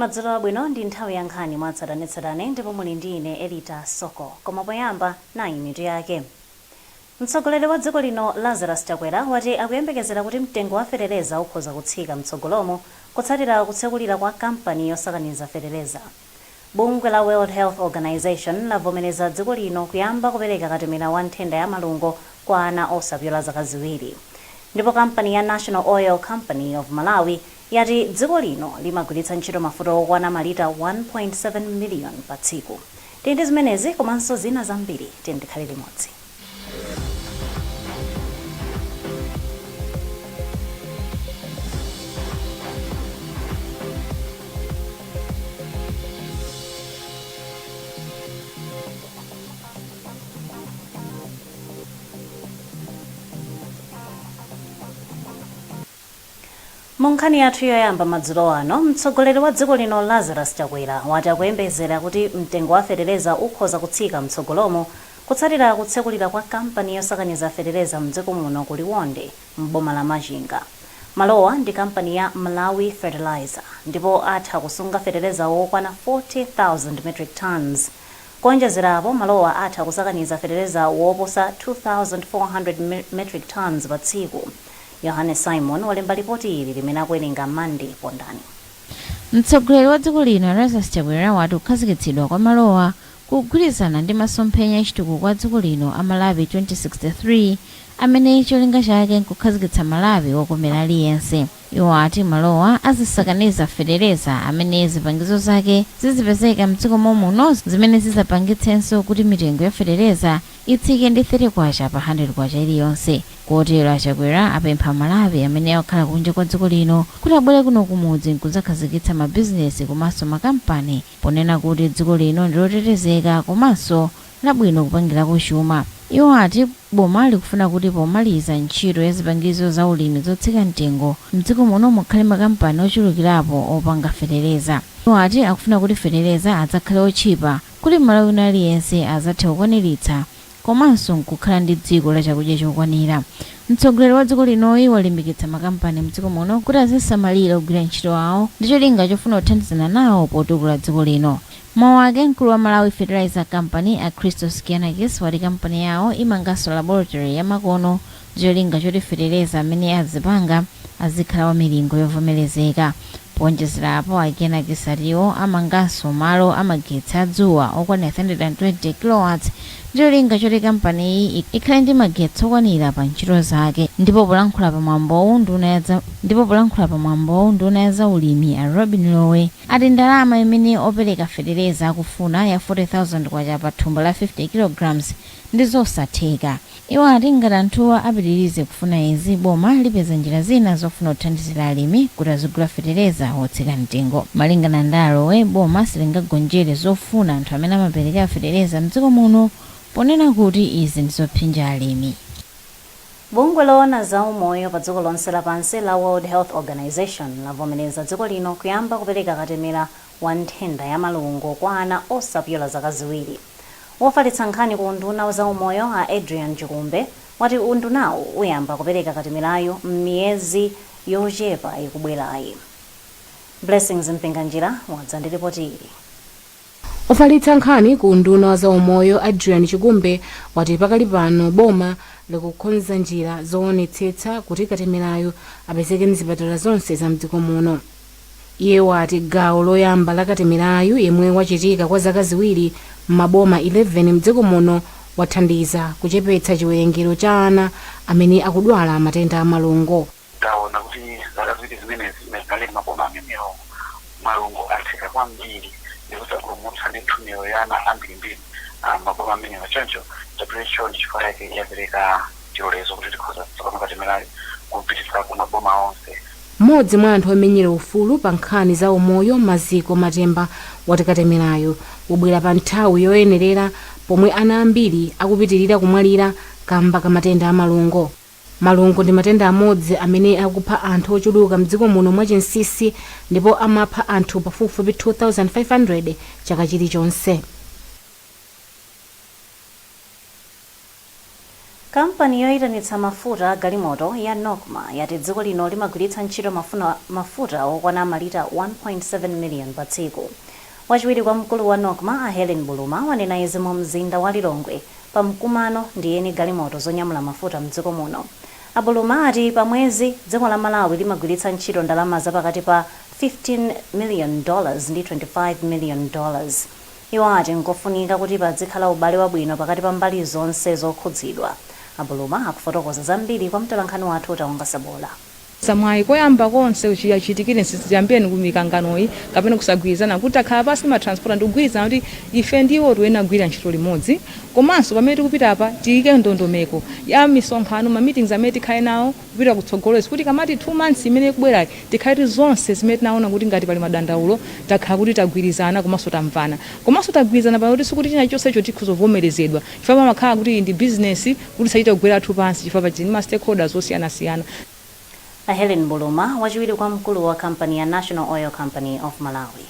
Madzulo abwino, ndi nthawi ya nkhani mwatsatanetsatane ndipo muli ndi ine Elita Soko. Koma poyamba, nayi mitu yake. Mtsogoleri wa dziko lino Lazarus Chakwera wati akuyembekezera kuti mtengo wa fetereza ukhoza kutsika mtsogolomo kutsatira kutsekulira kwa kampani yosakaniza fetereza. Bungwe la World Health Organization lavomereza dziko lino kuyamba kupereka katemera wa nthenda ya malungo kwa ana osapyola zaka 2. Ndipo kampani ya National Oil Company of Malawi yati dziko lino limagwiritsa ntchito mafuta okwana malita 1.7 million pa tsiku. Tili ndi zimenezi komanso zina zambiri, tiyeni tikhale limodzi. Mu nkhani yathu yoyamba madzulo ano, mtsogoleri wa dziko lino Lazarus Chakwera wati akuyembezera kuti mtengo wa fetereza ukhoza kutsika mtsogolomo kutsatira kutsekulira kwa kampani yosakaniza fetereza mdziko muno ku Liwonde m'boma la Machinga. Malowa ndi kampani ya Malawi Fertilizer ndipo atha kusunga fetereza wokwana 40,000 metric tons. Kuonjezera apo, malowa atha kusakaniza fetereza woposa 2,400 metric tons pa tsiku. Yohane Simon walemba lipoti ili limene akuwerenga Mandy Pondani. Mtsogoleri wa dziko lino Lazarus Chakwera wati kukhazikitsidwa kwa malowa kukugwirizana ndi masomphenya achitukuko a dziko lino a Malawi 2063 amene cholinga chake nkukhazikitsa Malawi wokomera aliyense. Iwo ati malowa azisakaniza fetereza amene zipangizo zake zizipezeka mdziko momuno zimene zizapangitsenso kuti mitengo ya fetereza itsike ndi 30 kwacha pa 100 kwacha iliyonse. Kotero a Chakwera apempha Amalawi amene akukhala kunja kwa dziko lino kuti abwere kuno kumudzi nkudzakhazikitsa mabizinesi komanso makampani ponena kuti dziko lino ndi lotetezeka komanso labwino kupangirako chuma. Iwo ati boma likufuna kuti pomaliza ntchito ya zipangizo za ulimi zotsika mtengo mdziko muno mukhale makampani ochulukirapo opanga fetereza. Iwo ati akufuna kuti fetereza adzakhale otchipa kuti Mmalawi wina aliyense azathe kukwaniritsa komanso nkukhala ndi dziko la chakudya chokwanira. Mtsogoleri wa dziko linoyi walimbikitsa makampani mdziko muno kuti azisamalira ogwira ntchito awo ndi cholinga chofuna kuthandizana nawo potukula dziko lino. M'mawu ake, mkulu wa Malawi Fertilizer Company a Christos Giannakis wati kampani yawo imanganso laboratory ya makono ndi cholinga choti fetereza amene azipanga azikhala wa milingo yovomerezeka. Poonjezera apo, a Giannakis ati iwo amanganso malo a magetsi a dzuwa okwanira 320 kilowatts ndi cholinga choti kampaniyi ikhale ndi magetsi okwanira pa ntchito zake. Ndipo polankhula pa mwambowu, nduna ya za Ndipo polankhula pa mwambowu, nduna ya za ulimi a Robin Lowe ati ndalama imene opereka fetereza akufuna ya K40,000 pa thumba la 50 kilograms ndi zosatheka. Iwo ati ngati anthuwa apitirize kufuna izi, boma lipeza njira zina zofuna kuthandizira alimi kuti azigula fetereza wotsika mtengo. Malingana ndi a Lowe, boma silingagonjere zofuna anthu amene amapereka fetereza mdziko muno ponena kuti izi ndi zopsinja alimi. Bungwe loona za umoyo pa dziko lonse lapansi la World Health Organization lavomereza dziko lino kuyamba kupereka katemera wa nthenda ya malungo kwa ana osapyola zaka 2. Wofalitsa nkhani ku unduna wa zaumoyo a Adrian Chikumbe wati undunawu uyamba kupereka katemerayu m'miyezi yochepa ikubwerayi. Blessings Mpinganjira wadza ndi lipoti ili. Ofalitsa nkhani ku unduna wa zaumoyo Adrian Chikumbe wati pakali pano boma likukonza njira zowonetsetsa kuti katemerayu apezeke mzipatala zonse za mdziko muno. Iye wati gawo loyamba la katemerayu yemwe wachitika kwa zaka 2 m'maboma 11 mdziko muno wathandiza kuchepetsa chiwerengero cha ana amene akudwala matenda a malungo. Taona kuti zaka 2 zimenezi ngakhale m'maboma amenewo malungo atsika kwambiri ndipo tapulumutsa ndithu miyoyo ya ana ambirimbiri m'maboma amenewa. Choncho WHO ndi chifukwa chake yapereka chilolezo kuti tikhoza tsopano katemerayu kumpititsa ku maboma onse. Mmodzi mwa anthu omenyera ufulu pa nkhani za umoyo Maziko Matemba wati katemerayu wabwera pa nthawi yoyenerera pomwe ana ambiri akupitirira kumwalira kamba ka matenda a malungo. Malungo ndi matenda amodzi amene akupha anthu ochuluka mdziko muno mwachinsisi ndipo amapha anthu pafupifupi 2,500 chaka chilichonse. Kampani yoyitanitsa mafuta a galimoto ya NOCMA yati dziko lino limagwiritsa ntchito mafuta okwana malita 1.7 million pa tsiku. Wachiwiri kwa mkulu wa NOCMA, a Helen Buluma, wanena izi mu mzinda wa Lilongwe pa mkumano ndi eni galimoto zonyamula mafuta mdziko muno. Abuluma ati pa mwezi dziko la Malawi limagwiritsa ntchito ndalama zapakati pa $15 million ndi $25 million. Iwo ati nkofunika kuti pazikhala ubale wabwino pakati pa mbali zonse zokhudzidwa. Abuluma akufotokoza zambiri kwa mtolankhani wathu Taonga Sabola. Samwayi koyamba konse chiyachitikire siyambeni kumikanganoyi kapena kusagwirizana, kuti takhala pasi ma transporter ndikugwirizana kuti ife ndiwo tiyenera kugwira ntchito limodzi. Komanso pamene tikupita apa, tiyike ndondomeko ya misonkhano, ma meetings amene tikhale nawo kupita kutsogolezi, kuti kamati 2 months imene ikubwerayi tikhale zonse zimene tinaona kuti ngati pali madandaulo takhala kuti tagwirizana, komanso tamvana, komanso tagwirizana pano kuti sikuti china chonsecho tikhuzovomerezedwa, chifukwa pamakhala kuti ndi business, kuti sachita kugwera athu pansi, chifukwa pachini ma stakeholders osiyanasiyana. A Helen Buluma, wachiwiri kwa mkulu wa kampani ya National Oil Company of Malawi.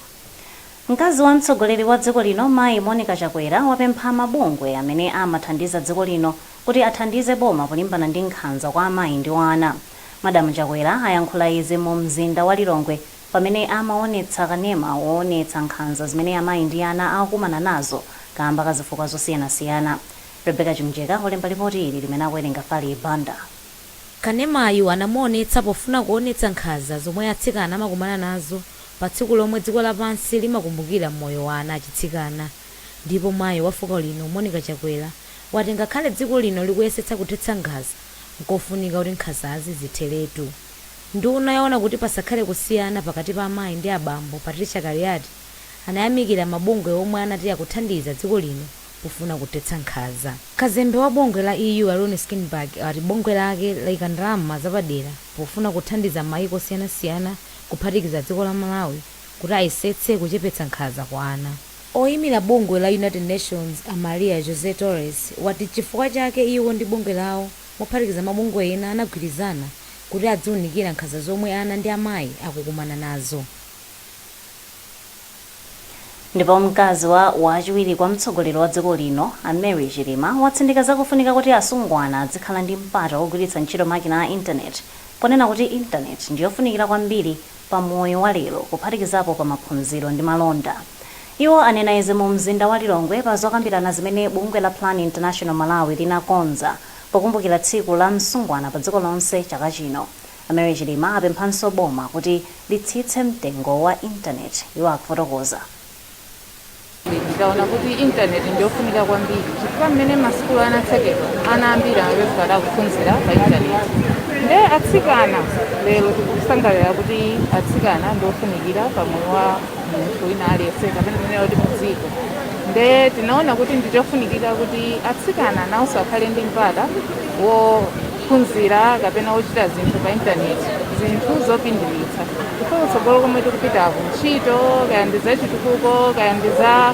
Mkazi wa mtsogoleri wa dziko lino, Mayi Monica Chakwera, wapempha mabungwe amene amathandiza dziko lino kuti athandize boma polimbana ndi nkhanza kwa amayi ndi ana. Madamu Chakwera ayankhula izi mu mzinda wa Lilongwe pamene amaonetsa kanema woonetsa nkhanza zimene amayi ndi ana akukumana nazo kamba ka zifukwa zosiyanasiyana. Rebecca Chimjeka olemba ripoti ili limene akuwerenga Fali Banda. Kanemayu anamuonetsa pofuna kuonetsa nkhanza zomwe atsikana amakumana nazo pa tsiku lomwe dziko lapansi limakumbukira moyo wa ana achitsikana. Ndipo mayi wa fuko lino, Monica Chakwera, wati ngakhale dziko lino likuyesetsa kuthetsa nkhanza, nkofunika kuti nkhanzazi zitheretu. Nduna yaona kuti pasakhale kusiyana pakati pa amayi ndi abambo, Patricia Kaliati, anayamikira mabungwe omwe anati akuthandiza dziko lino pofuna kuthetsa nkhanza. Kazembe wa bungwe la EU, Rune Skinberg, ati bungwe lake layika ndalama zapadera pofuna kuthandiza mayiko osiyanasiyana, kuphatikiza dziko la Malawi, kuti ayesetse kuchepetsa nkhanza kwa ana. Oyimira bungwe la United Nations, a Maria Jose Torres, wati chifukwa chake iwo ndi bungwe lawo, mophatikiza mabungwe ena, anagwirizana kuti adziwunikira nkhanza zomwe ana ndi amayi akukumana nazo. Ndipo mkazi wa wachiwiri kwa mtsogoleri wa dziko lino, a Mary Chilima, watsindika zakufunika kuti asungwana azikhala ndi mpata wogwiritsa ntchito makina a intaneti, ponena kuti intaneti ndiyofunikira kwambiri pa moyo wa lero, kuphatikizapo pa maphunziro ndi malonda. Iwo anena izi mu mzinda wa Lilongwe pa zokambirana zimene bungwe la Plan International Malawi linakonza pokumbukira tsiku la msungwana pa dziko lonse chaka chino. A Mary Chilima apemphanso boma kuti litsitse mtengo wa intaneti. Iwo akufotokoza. Ndikaona kuti intaneti ndiyofunika kwambiri, chifukwa mmene masukulu anatsekedwa, ana ambiri amapezeka akuphunzira pa intaneti. Nde atsikana lero tikusangalala kuti atsikana ndiofunikira pa moyo wa munthu wina aliyense, kapena tinena kuti mudziko. Nde tinaona kuti ndichofunikira kuti atsikana nawonso akhale ndi mpata wophunzira kapena wochita zinthu pa intaneti, zinthu zopindulitsa, chifukwa kutsogolo komwe tikupitako, ntchito, kaya ndi zachitukuko, kaya ndi za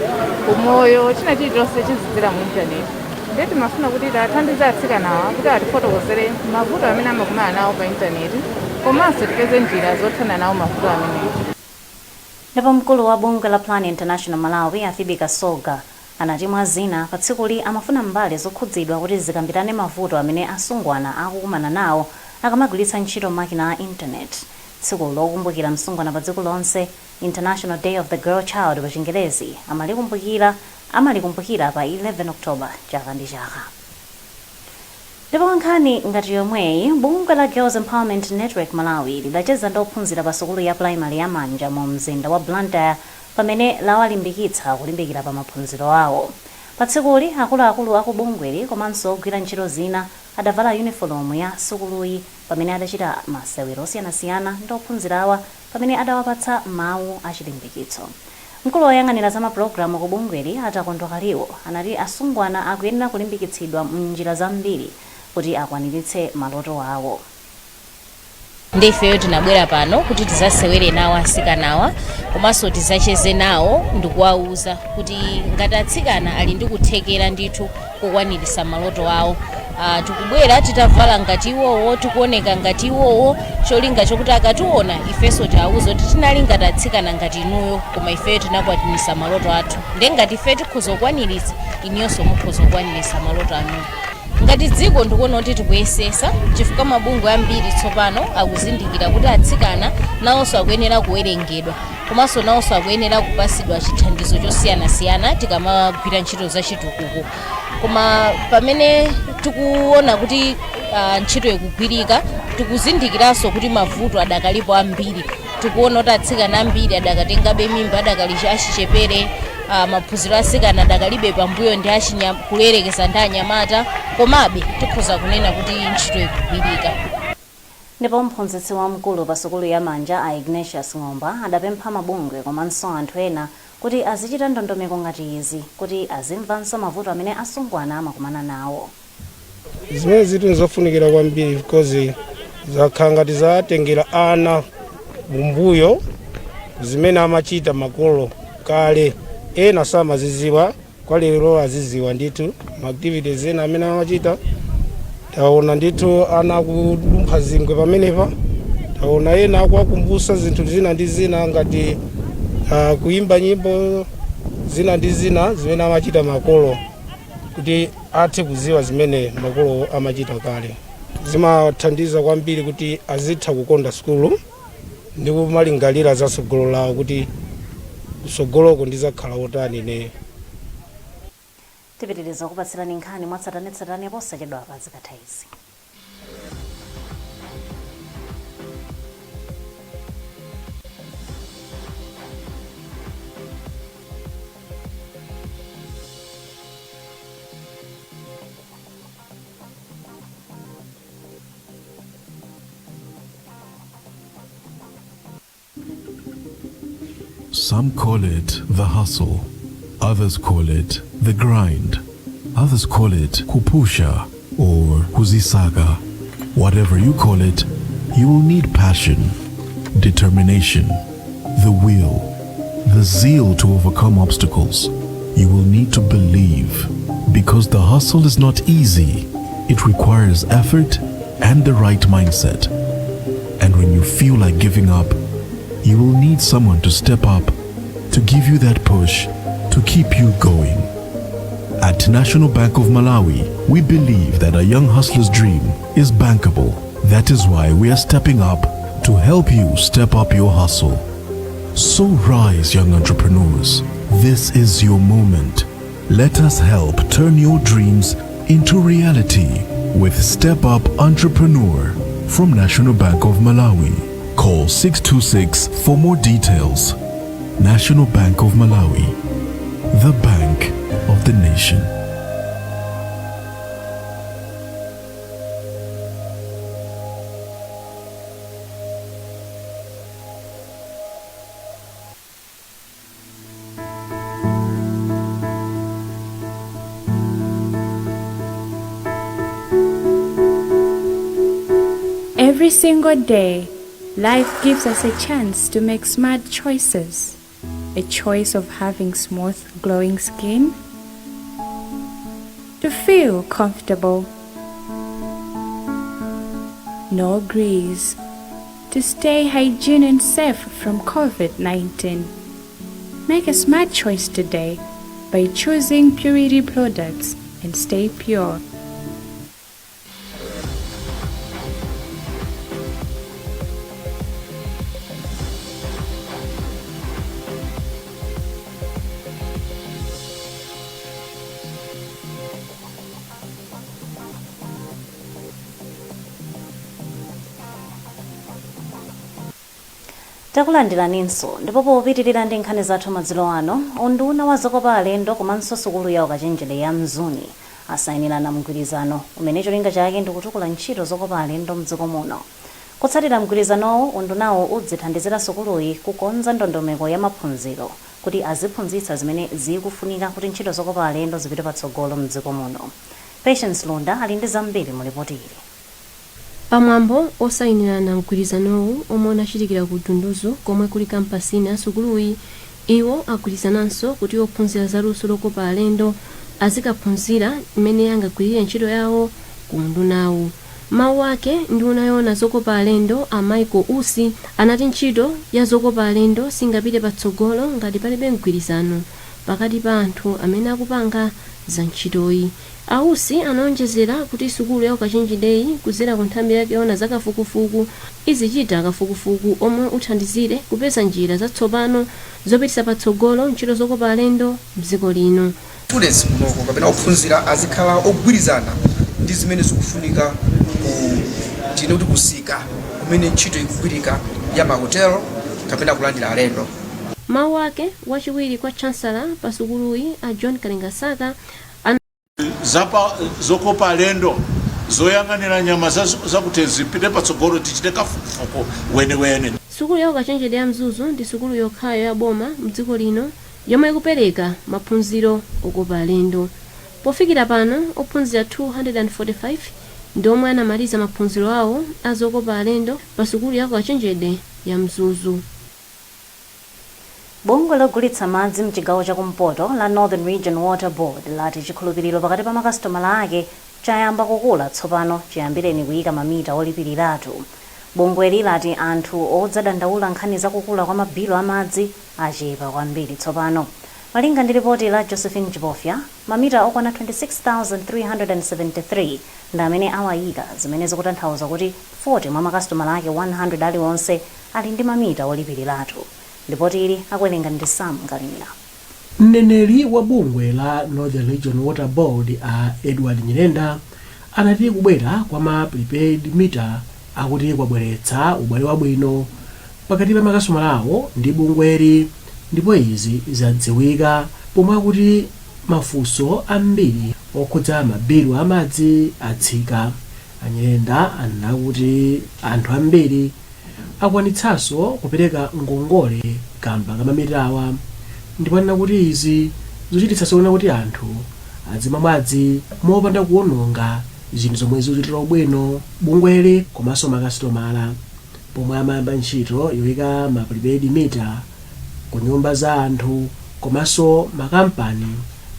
umoyo, china chilichonse chizidzera mu intaneti. Nde timafuna kuti tiathandize atsikanawa kuti atifotokozere mavuto amene amakumana nawo pa intaneti, komanso tipeze njira zothana nawo mavuto amenewo. Ndipo mkulu wa bungwe la Plan International Malawi, a Phoebe Kasoga, anati mwa zina pa tsikuli amafuna mbali zokhudzidwa kuti zikambirane mavuto amene asungwana akukumana nawo akamagwiritsa ntchito makina a intaneti. Tsiku lokumbukira msungwana pa dziko lonse, International Day of the Girl Child pa Chingerezi, amalikumbukira pa 11 October chaka ndi chaka. Ndipo nkhani ngati yomweyi, bungwe la Girls Empowerment Network Malawi lidacheza ndi ophunzira pa sukulu ya primary ya Manja mu mzinda wa Blantyre, pamene lawalimbikitsa kulimbikira pa maphunziro awo. Pa tsikuli akuluakulu aku bungweli komanso ogwira ntchito zina adavala yunifomu ya sukuluyi pamene adachita masewero osiyanasiyana ndi ophunzirawa, pamene adawapatsa mawu achilimbikitso. Mkulu woyang'anira za mapulogalamu ku bungweli, Atakondwa Kaliwo, anati asungwana akuyenera kulimbikitsidwa mnjira zambiri kuti akwaniritse maloto awo. Ndi ifeyo tinabwera pano kuti tizasewere nawo atsikanawa, komanso tizacheze nawo ndikuwauza kuti ngati atsikana ali ndi kuthekera ndithu kukwaniritsa maloto awo. Tikubwera titavala ngati iwowo, tikuoneka ngati iwowo, cholinga chokuti akationa ifenso tiawuze kuti tinali ngati atsikana ngati inuyo, koma ifeyo tinakwaniritsa maloto athu. Nde ngati ife tikhoza kukwaniritsa, inuyonso mukhoza kukwaniritsa maloto anuwo. Ngati dziko ndikuona kuti tikuyesesa, chifukwa mabungwe ambiri tsopano akuzindikira kuti atsikana nawonso akuyenera kuwerengedwa, komanso nawonso akuyenera kupasidwa chithandizo chosiyanasiyana tikamagwira ntchito za chitukuko. Koma pamene tikuona kuti ntchito ikugwirika, tikuzindikiranso kuti mavuto adakalipo ambiri. Tikuona kuti atsikana ambiri adakatengabe mimba adakali achichepere, maphunziro atsikana adakalibe pambuyo ndi kuyerekeza ndi anyamata, komabe tikhoza kunena kuti ntchito ikugwirika. Ndipo mphunzitsi wamkulu pa sukulu ya Manja a Ignatius Ng'omba adapempha mabungwe komanso anthu ena kuti azichita ndondomeko ngati izi kuti azimvanso mavuto amene asungwana amakumana nawo. Zimene zitu nzofunikira kwambiri because zakhala ngati zatengera ana mumbuyo zimene amachita makolo kale. Ena samaziziwa, kwa lero aziziwa ndithu ma activities ena amene amachita. Taona ndithu ana akudumpha zingwe pamenepa, taona ena akuwakumbusa zinthu zina ndi zina ngati kuimba nyimbo zina ndi zina zimene amachita makolo, kuti athe kuziwa zimene makolo amachita kale. Zimathandiza kwambiri kuti azitha kukonda sukulu ndi kumalingalira za tsogolo lawo, kuti kutsogoloko ndizakhala otani ineyo. Tipitiriza kupatsirani nkhani mwatsatanetsatane posachedwapa zikatha izi. Some call it the hustle, others call it the grind, others call it kupusha or kuzisaka. Whatever you call it, you will need passion, determination, the will, the zeal to overcome obstacles. You will need to believe, because the hustle is not easy. It requires effort and the right mindset. And when you feel like giving up, you will need someone to step up, to give you that push, to keep you going. At National Bank of Malawi, we believe that a young hustler's dream is bankable. That is why we are stepping up to help you step up your hustle. So rise, young entrepreneurs. This is your moment. Let us help turn your dreams into reality with Step Up Entrepreneur from National Bank of Malawi. Call 626 for more details. National Bank of Malawi, the bank of the nation. Every single day, life gives us a chance to make smart choices. A choice of having smooth, glowing skin, to feel comfortable, no grease, to stay hygiene and safe from COVID 19. Make a smart choice today by choosing Purity products and stay pure. Takulandiraninso. Ndipo popitirira ndi nkhani zathu madzulo ano, unduna wa zokopa alendo komanso sukulu ya ukachenjede ya Mzuni asayinirana mgwirizano umene cholinga chake ndikutukula ntchito zokopa alendo mdziko muno. Kutsatira mgwirizanowu, undunawo udzithandizira sukuluyi kukonza ndondomeko ya maphunziro kuti aziphunzitsa zimene zikufunika kuti ntchito zokopa alendo zipite patsogolo mdziko muno. Patience Lunda ali ndi zambiri mu lipoti ili. Pamwambo osayinirana mgwirizanowu omwe unachitikira ku Dunduzu komwe kuli kampasi ina ya sukuluyi, iwo agwirizananso kuti ophunzira za luso lokopa alendo azikaphunzira mmene angagwirire ntchito yawo ku undunawu. Mawu ake, nduna yoona zokopa alendo a Michael Usi anati ntchito ya zokopa alendo singapite patsogolo ngati palibe mgwirizano pakati pa anthu amene akupanga za ntchitoyi. A Usi anaonjezera kuti sukulu ya ukachenjedeyi kudzera ku nthambi yake yoona za kafukufuku izichita kafukufuku omwe uthandizire kupeza njira zatsopano zopititsa patsogolo ntchito zokopa alendo mdziko lino. Students kunoko kapena ophunzira azikhala ogwirizana ndi zimene zikufunika ku tine kuti kusika kumene ntchito ikugwirika ya mahotelo kapena kulandira alendo. Mawu ake, wachiwiri kwa chancellor pa sukuluyi a John Kalingasaka Zapa zokopa alendo, zoyang'anira nyama zakuthengo zipite patsogolo, tichite kafukufuku weniweni. Sukulu ya ukachenjede ya Mzuzu ndi sukulu yokhayo ya boma mdziko lino yomwe ikupereka maphunziro okopa alendo. Pofikira pano, ophunzira 245 ndi omwe anamaliza maphunziro awo a zokopa alendo pa sukulu ya ukachenjede ya Mzuzu. Bungwe logulitsa madzi mchigawo chakumpoto la Northern Region Water Board lati chikhulupiriro pakati pa makasitomala ake chayamba kukula tsopano chiyambireni kuyika mamita olipiriratu. Bungweli lati anthu odzadandaula nkhani zakukula kwa mabilo amadzi achepa kwambiri tsopano. Malinga ndi ripoti la Josephine Chipofya, mamita okwana 26,373 ndi amene awayika, zimene zikutanthauza kuti 40 mwa makasitomala ake 100 aliwonse ali ndi mamita olipiriratu. Ripoti ili akuwerenga ndi Sam Ngalimira. Mneneri wa bungwe la Northern Region Water Board a Edward Nyirenda anati kubwera kwa ma prepaid meter akuti kwabweretsa ubale wabwino pakati pa makasitomala awo ndi bungweli, ndipo izi zadziwika pomwe akuti mafunso ambiri okhudza mabilu amadzi atsika. Anyirenda anena kuti anthu ambiri akwanitsanso kupereka ngongole kamba ka mamitawa, ndipo anena kuti izi zochititsanso kuona kuti anthu azimwa madzi mopanda kuwononga, zinthu zomwe zikuchitira ubwino bungweli komanso makasitomala. Pomwe amayamba ntchito yoyika ma prepaid meter ku nyumba za anthu komanso makampani,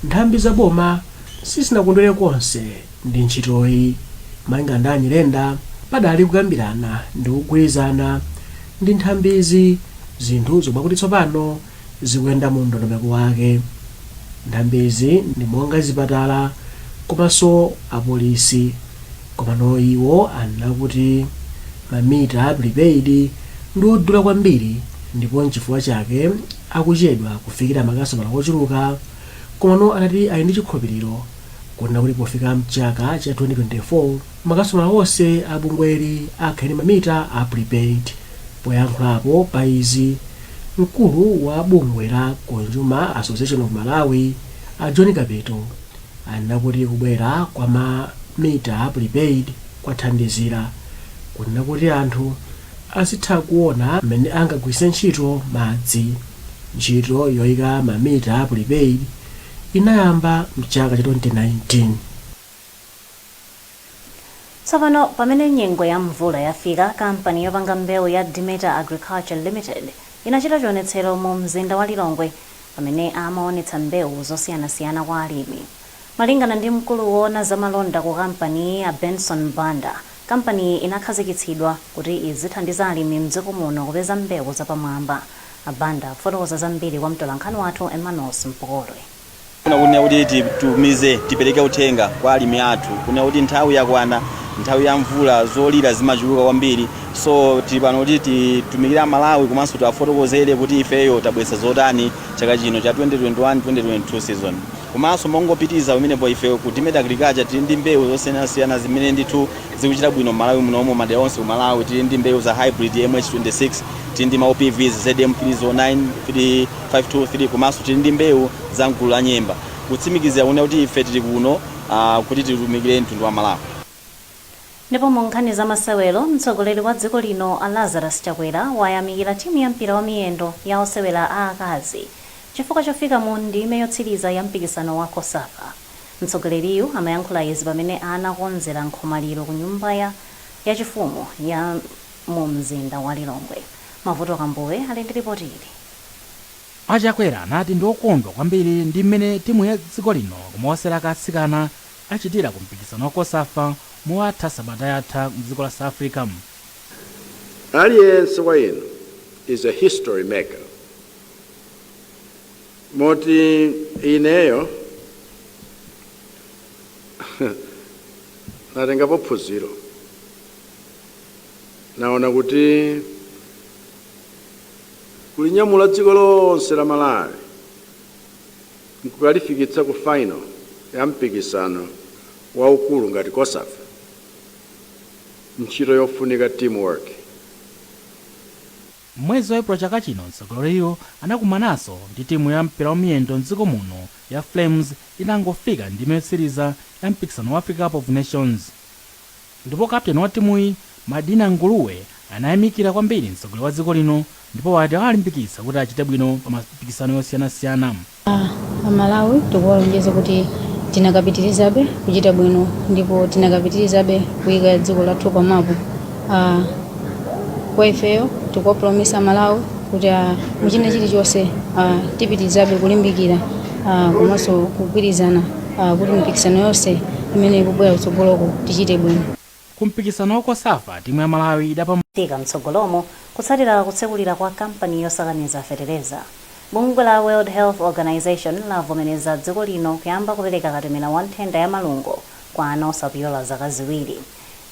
nthambi za boma sizinakondwere konse ndi ntchitoyi. Malinga ndi Anyirenda, padali kukambirana ndi kugwirizana ndi nthambizi, zinthu zomwe akuti tsopano zikuyenda mu ndondomeko wake. Nthambizi ndi monga zipatala komanso apolisi. Komano iwo anena kuti mamita prepaid ndi odula kwambiri ndipo nchifukwa chake akuchedwa kufikira makasitomala ochuluka. Komano anati ali ndi chikhulupiriro kunena kuti pofika mchaka cha 2024 makasitomala onse a bungweli akhale ndi mamita a prepaid. Poyankhulapo pa izi, mkulu wa bungwe la Consumer Association of Malawi a John Kapito anena kuti kubwera kwa mamita a prepaid kwathandizira kunena kuti anthu azitha kuona mmene angagwiritse ntchito madzi. Ntchito yoyika mamita a prepaid inayamba mchaka cha 2019. Tsopano pamene nyengo ya mvula yafika, kampani yopanga mbewu ya Demeter Agriculture Limited inachita chionetsero mu mzinda wa Lilongwe pamene amaonetsa mbewu zosiyanasiyana kwa alimi. Malingana ndi mkulu woona zamalonda ku kampani ya Benson Banda, kampani inakhazikitsidwa kuti izithandiza alimi mdziko muno kupeza mbewu zapamwamba. Abanda akufotokoza zambiri kwa mtolankhani wathu Emmanuel Mpokolwe. Funa kunena kuti titumize, tipereke uthenga kwa alimi athu kunena kuti nthawi yakwana, nthawi ya mvula, zolira zimachuluka kwambiri. So tili pano kuti titumikire Amalawi komanso tiwafotokozere kuti ifeyo tabweretsa zotani chaka chino cha 2021 2022 season. Komanso mongopitiza pamenepo, ife ku Demeter Agriculture tili ndi mbewu zosiyanasiyana zimene ndithu zikuchita bwino m'Malawi munomo, madera onse ku Malawi. Tili ndi mbewu za hybrid MH26, tili ndi ma OPVs ZM 309, 3523, komanso tili ndi mbewu za mgulu la nyemba, kutsimikizira kunena kuti ife tili kuno kuti titumikire mtundu wa Malawi. Ndipo mu nkhani za masewero, mtsogoleri wa dziko lino a Lazarus Chakwera wayamikira timu ya mpira wa miyendo ya osewera a akazi chifukwa chofika mu ndime yotsiriza ya mpikisano wa COSAFA. Mtsogoleriyu amayankhula izi pamene anakonzera nkhomaliro ku nyumba ya yachifumu ya mu mzinda wa Lilongwe. Mavuto Kambuwe ali ndi ripoti ili. Achakwera anati ndi okondwa kwambiri ndi mmene timu ya dziko lino koma osewera atsikana achitira ku mpikisano wa COSAFA muwatha sabata yatha mdziko la South Africa. Aliyense wa inu is a history maker, moti ineyo Natengapo phunziro, naona kuti kulinyamula dziko lonse la Malawi nkukalifikitsa ku final ya mpikisano waukulu ngati COSAFA, ntchito yofunika teamwork. Mwezi wa Epulo chaka chino, mtsogoleriyo anakumananso ndi timu ya mpira wamiyendo mdziko muno ya Flames itangofika ndime yotsiriza ya mpikisano wa Africa Cup of Nations, ndipo kapteni wa timuyi, Madina Nguluwe, anayamikira kwambiri mtsogoleri wa dziko lino ndipo wati awalimbikitsa kuti achite bwino pa mapikisano yosiyanasiyana. Amalawi tikuwalonjeza kuti tinakapitirizabe kuchita bwino ndipo tinakapitirizabe kuyika dziko lathu pamapu. Kwa ifeyo tikuwapromisa Amalawi kuti muchina chilichonse tipitirizabe kulimbikira komanso kugwirizana kuti mipikisano yonse imene ikubwera kutsogoloko tichite bwino. Ku mpikisano wa COSAFA, timu ya Malawi idapambana Fika mtsogolomo kutsatira kutsekulira kwa kampani yosakaniza fetereza. Bungwe la World Health Organization lavomereza dziko lino kuyamba kupereka katemera wa nthenda ya malungo kwa ana osapyola zaka 2,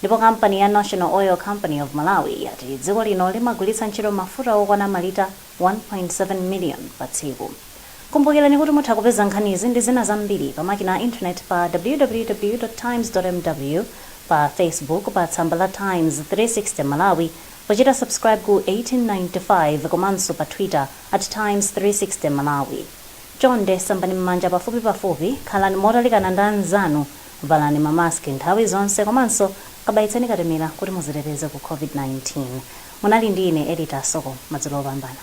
ndipo kampani ya National Oil Company of Malawi yati dziko lino limagwiritsa ntchito mafuta okwana malita 1.7 million pa tsiku. Kumbukirani kuti mutha kupeza nkhanizi ndi zina zambiri pa makina a internet pa www.times.mw, pa Facebook pa tsamba la Times 360 Malawi pochita subscribe ku 1895, komanso pa Twitter @Times360Malawi. Chonde sambani m'manja pafupi pafupi, khalani motalikana ndi anzanu, valani mamaski nthawi zonse, komanso kabayitseni katemera kuti muziteteze ku COVID-19. Munali ndi ine, Elita Soko. Madzulo opambana.